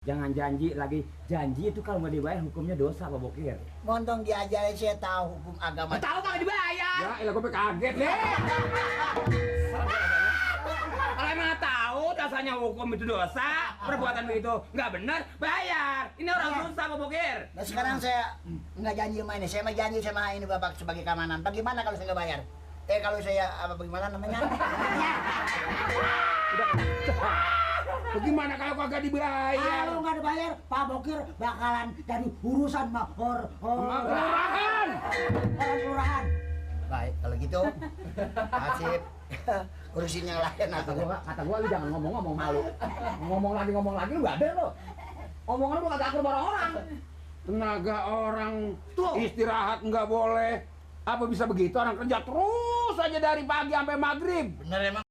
Jangan janji lagi. Janji itu kalau nggak dibayar hukumnya dosa, Pak Bokir. Montong diajarin saya tahu hukum agama. Tahu nggak dibayar? Ya, elah gue kaget deh. Kalau emang tahu dasarnya hukum itu dosa, perbuatan begitu nggak benar, bayar. Ini orang susah, Pak Bokir. Nah sekarang saya nggak janji sama ini, saya mah janji sama ini Bapak sebagai keamanan. Bagaimana kalau saya nggak bayar? Kalau saya apa bagaimana namanya? Bagaimana kalau kagak dibayar? Kalau nggak dibayar, Pak Bokir bakalan jadi urusan mah kelurahan. orang kelurahan. Baik, kalau gitu, nasib urusin yang lain. Kata gua lu jangan ngomong malu. Ngomong lagi lu gak ada lo. Omongan lu kagak akur orang. Tenaga orang Tuh. istirahat nggak boleh. Apa bisa begitu, orang kerja terus aja dari pagi sampai maghrib. Bener emang.